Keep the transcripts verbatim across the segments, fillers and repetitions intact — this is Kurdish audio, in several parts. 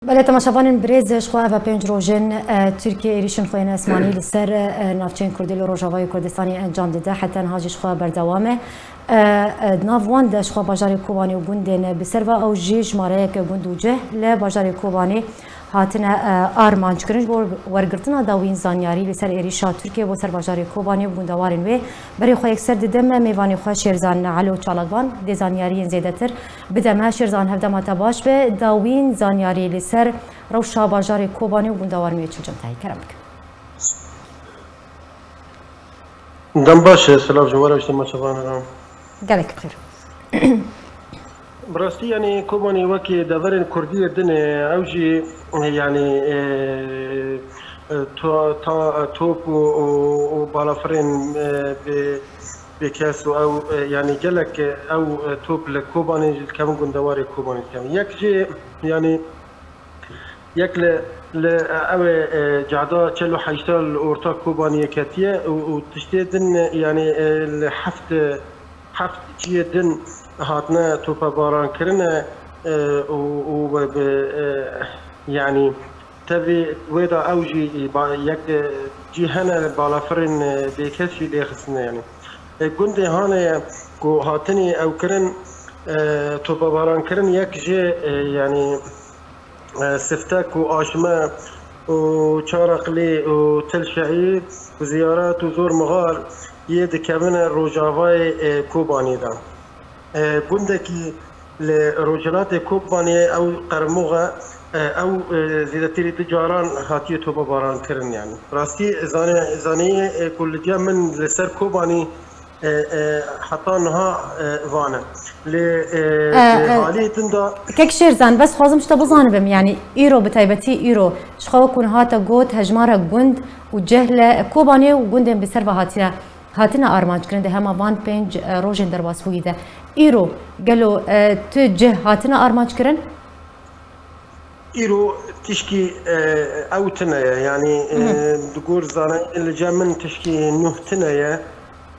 Belê, temaşevanên birêz, ji xwe eve pênc roj in, e, Tirkiye êrîşên xwe yên esmanî li ser, e, navçeyên Kurdî li Rojavayê Kurdistanê encam dide. Heta niha jî ji xwe berdewam e. E, e, di nav wan de ji xwe bajarê Kobanê û gundên bi ser ve ew jî jimareyeke gund û cih li bajarê Kobanê hatine, e, armanc kirin. Ji bo wergirtina dawîn zanyarî li ser êrîşa Tirkiye bo ser bajarê Kobanê û gundewarên wê, berê xwe yekser didim mêvanê xwe Şêrzan Elo Çalakvan dê zanyariyên zêdetir bide me. Şêrzan, hevdema te baş be. Dawîn zanyarî li ser rewşa bajarê Kobanê û gundewarên wê çi cem te heye? Kerem bike. Dem baş e, silav ji we re, ji temaşevanan re. Gelek bi xêr. Bi rastî, yanî, Kobanê wekî deverên Kurdî yê din e, ew jî, yanî, e, e, to-, ta-, top û, û, û balafirên, e, bê, bê kes û ew, e, yanî, gelek, e, ew, e, top li Kobanê jî dikevin, gundewarê Kobanê dikevin. Yek jê, yanî, Yek li, li, ew ê, e, cehda çel û heşt sal li orta Kobaniyê ketiye û, û tiştê din, e, yanî, e, li heft, heft cihê din hatine topebaran kirine, e, û, û bi, bi, e, yanî tevî wê de ew jî, e, ba-, yek, e, cî hene balafirên, e, bêkes jî lê xistine, yanî. E, gundê hanê ku hatinî ew kirin, e, topebaran kirin, yek jê, e, yanî, e, Siftek û Aşme û Çaraqlî û Til Şehîd û Ziyaret û Zor Mixar yê dikevine rojavayê, e, Kobanê de. E, gundekî li rojhilatê Kobanê ew Qermox e, e, ew, e, zêdetirî du caran hatiye topebaran kirin, yanî. Rastî zane-, zaneyê, e, ku li cem min li ser Kobanê e, e, heta niha, e, van e. Lê, e, E, e, halê din de Kek Şêrzan, bes xwazim ji te bizanibim, yanî îro, bi taybetî îro, ji xwe wekû niha te got, hejmara gund û cih li Kobanê û gundên bi ser ve hatine, hatine armanc kirin di hema van pênc, e, rojên derbasbûyî de. Îro, gelo, e, tu cih hatine armanc kirin? Îro tişkî, e, ew tune ye, yanî, e, Hı hı. di gor zanayê li cem min tişkî nuh tune ye.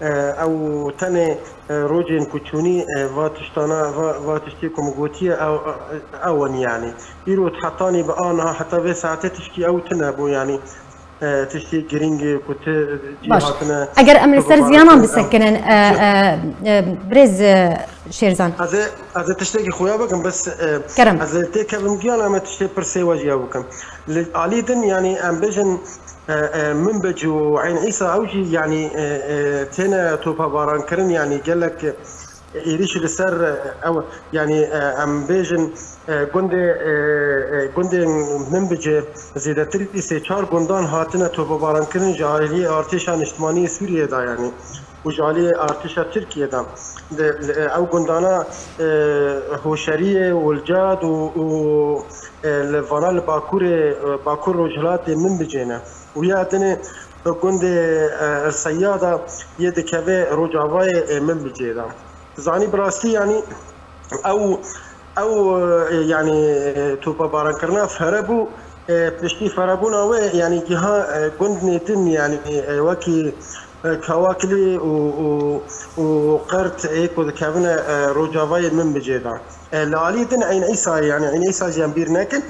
E, ew tenê, e, rojên ku çûnî, e, va tiştana, va, va tiştê ku min gotiye, ew, ew in, yanî. Îro hetanî bi aniha heta vê saetê tişkî ew tune bû, yanî. E, tiştê girîng e ku ti cî Baş. Hatine Eger em li ser ziyanan bisekinin, e, e, e, birêz, e, Şêrzan. Ez ê, ez ê tiştekî xuya bikim, bes, e, Kerem. Ez ê têkevim giyan, em ê tiştê pirsê we jî ew bikim. Li alî din, yanî em bêjin, e, e, Minbic û Eyn Îsa ew jî, yanî, e, e, têne topebaran kirin, yanî gelek, e, êrîş li ser, e, ew, yanî, e, em bêjin, e, gundê, e, e, gundê Minbicê zêdetirî sê çar gundan hatine topebaran kirin ji aliyê artêşa niştimanî yê Sûriyê de, yanî, û ji aliyê artêşa Tirkiyê de. Di, li, ew gundana, e, Hoşeriyê, Wilcad û, û, e, li vana li bakurê, e, bakur rojhilatê Minbicê ne. Û ya dinê gundê, e, Seyada yê dikeve rojavayê, e, Minbicê de. Zanî bi rastî, yanî ew, ew, e, yanî, e, topebaran kirina fere bû, e, piştî ferebûna wê, yanî giha, e, gundinê din, yanî, e, wekî, e, Kawakilî û, û, û Qert ê ku dikevine, e, rojavayê Minbicê de. E, li alî din Eyn Îsayê, yanî Eyn Îsa jî em bîr nekin.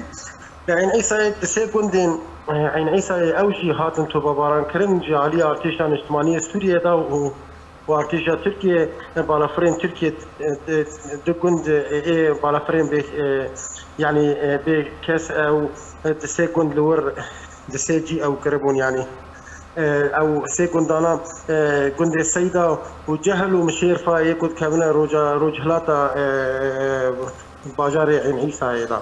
Li Eyn Îsayê di sê gundên, e, Eyn Îsayê ew jî hatin topebaran kirin ji alî artêşa niştimanî yê Sûriyê de û û artêşa Tirkiyê, e, balafirên Tirkiyê, e, e, du gund, e, ê balafirên bê, e, yanî, e, bê kes ew, e, di sê gund li wir, di sê cî ew kiribûn, yanî. E, ew sê gundana, e, gundê Seyda û Cehl û Mişêrfa yê ku dikevine roja, rojhilata, e, e, bajarê Eyn Îsayê de.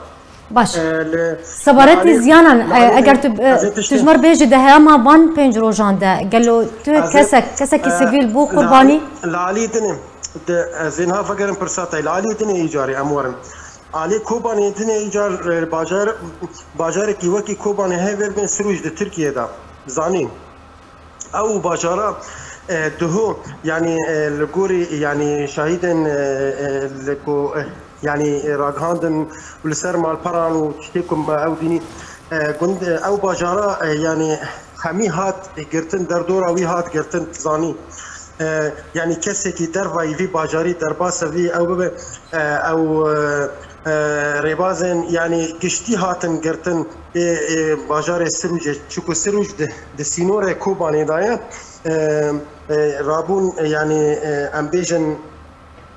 Baş. E, li, Sebaretî li alî, ziyanan, li e, alî eger din tu, e, ez ê tu tiştê ji me re bêjî di hema van pênc rojan de, gelo tu Ez ê, kesek, kesekî e, sivîl bû li qurbanî? Alî, li alî dinê, di, ez ê niha vegerim pirsa te, li alî dinê îcarê em werin. Alî Kobanê dinê îcar, e, bajar, bajarekî wekî Kobanê heye vê bên Sirûc di Tirkiyê de. Zanîn. Ew bajara, e, diho, yanî, e, li gorî, yanî, şahîdên, e, e, li ku, e, yanî, e, ragihandin û li ser malperan û tiştê ku me ew dînî, e, gund, e, ew bajara, e, yanî, hemî hat girtin, derdora wî hat girtin, zanî. E, yanî, kesekî dervayî vî bajarî derbasa vî ew bibe, e, ew, e, e, rêbazên, yanî giştî hatin girtin ê, ê bajarê Sirûcê, çiku Sirûc di, di sînorê Kobanê de ye. E, e, rabûn, e, yanî, e, em bêjin,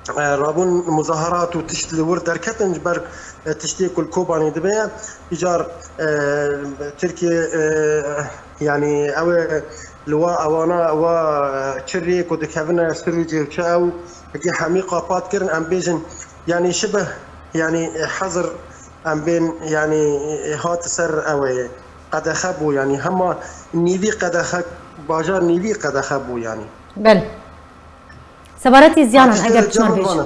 e, rabûn muzaharat û tişt li wir derketin ji ber, e, tiştê ku li Kobanê dibe ye. Îcar, e, Tirkiye, e, yanî ew ê li wa ewana wa, e, çi rê ku dikevine Sirûcê û çi ew hekî hemî qapat kirin, em bêjin, yanî şibe, yanî, e, hezir em bên, yanî, e, hat ser ew ê qedexe bû, yanî hema nîvî qedexe, bajar nîvî qedexe bû, yanî. Belê. Sebaretî ziyanan, eger tu çima bêjî.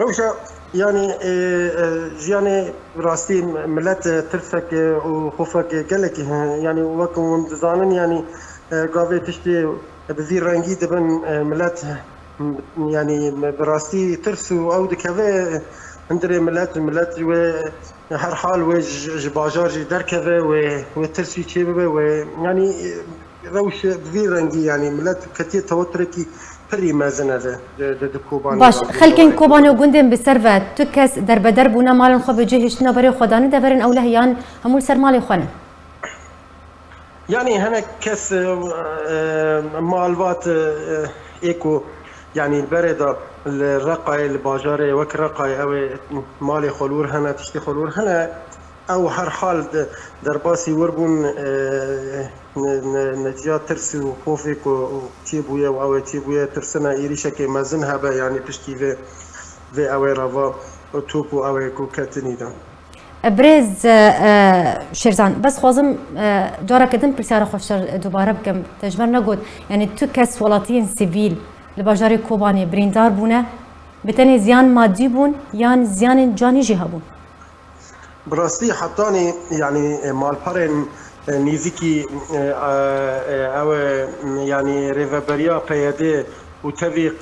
Rewşa, yanî, e, e, jiyanê rastî milet, e, tirsek, e, û xofek, e, gelekî heye. Yanî wek hûn dizanin, yanî, e, gavê tiştê bi vî rengî dibin, e, milet, m-, yanî bi rastî tirs û ew dikeve, e, hundirê milet, milet wê Her hal wê ji, ji bajar jî derkeve, wê, wê tirsî çêbibe, wê, yanî, rewş bi vî rengî, yanî milet ketiye tewetirekî pirî mezin e di, di, di, di Kobanê Baş, de, xelkên Kobanê û gundên bi ser ve tu kes derbeder bûne, malên xwe bi cih hiştine berê xwe dane, deverên ewleh yan hemû li ser malê xwe ne? Yanî hinek kes, e, e, malbat, e, ê ku, yanî li berê de li Reqayê, li bajarê wek Reqayê, ew ê malê xwe li wir hene, tiştê xwe li wir hene, ew her hal de derbasî wir bûn, e, ne, ne, netiya tirs û xofê ku çêbûye û ew ê çêbûye, tirsine êrîşekê mezin hebe, yanî piştî vê, vê ew ê reva top û ew ê ku ketinî de. Birêz, e, e, Şêrzan, bes xwazim, e, careke din pirsyara xwe ji te dubare bikim. Te ji ber negot, yanî tu kes welatiyên sivîl li bajarê Kobanê birîndar bûne, bi tenê ziyan madî bûn yan ziyanên canî jî hebûn? Bi rastî hetanî, yanî, e, malperên, e, nîzikî, e, e, e, ew e, yanî rêveberiya P Y D û tevî, e,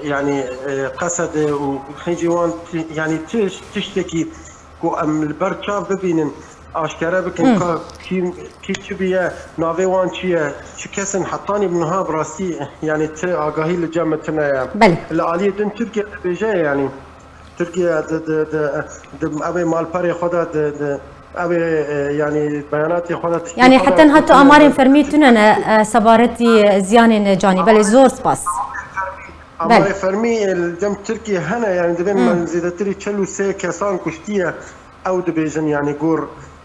yanî, e, Qesedê û xêncî wan ti-, yanî tiş-, tiştekî ku em li ber çav bibînin, aşkere bikin Hmm. ka kî, kî çi bûye, navê wan çi ye, çi kes in, hetanî bi niha bi rastî, yanî ti agahî li cem me tune ye. Belê. Li aliyê din Tirkiye dibêje, yanî Tirkiye di, di, di, di, ew ê malperê xwe de di, di, ew ê, e, yanî beyanatê xwe de tiştê Yanî xwe de heten heta amarên fermî tune ne, e, sebaretî ziyanên canî. Belê, zor spas. Amarê Belê. fermî, e, li cem Tirkiye hene, yanî divê Hmm. me zêdetirî çel û sê kesan kuştiye. Ew dibêjin, yanî gor,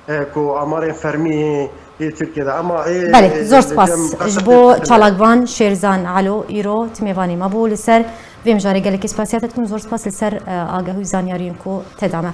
e, ku amarên fermî yê Tirkiye de. Ama ê, Belê, e, zor li spas cem ji bo Qesedê tune. çalakvan Şêrzan Elo îro ti mêvanê me bû li ser vê mijarê gelekî spasiya te dikim. Zor spas li ser, e, agahî û zanyariyên ku te da me.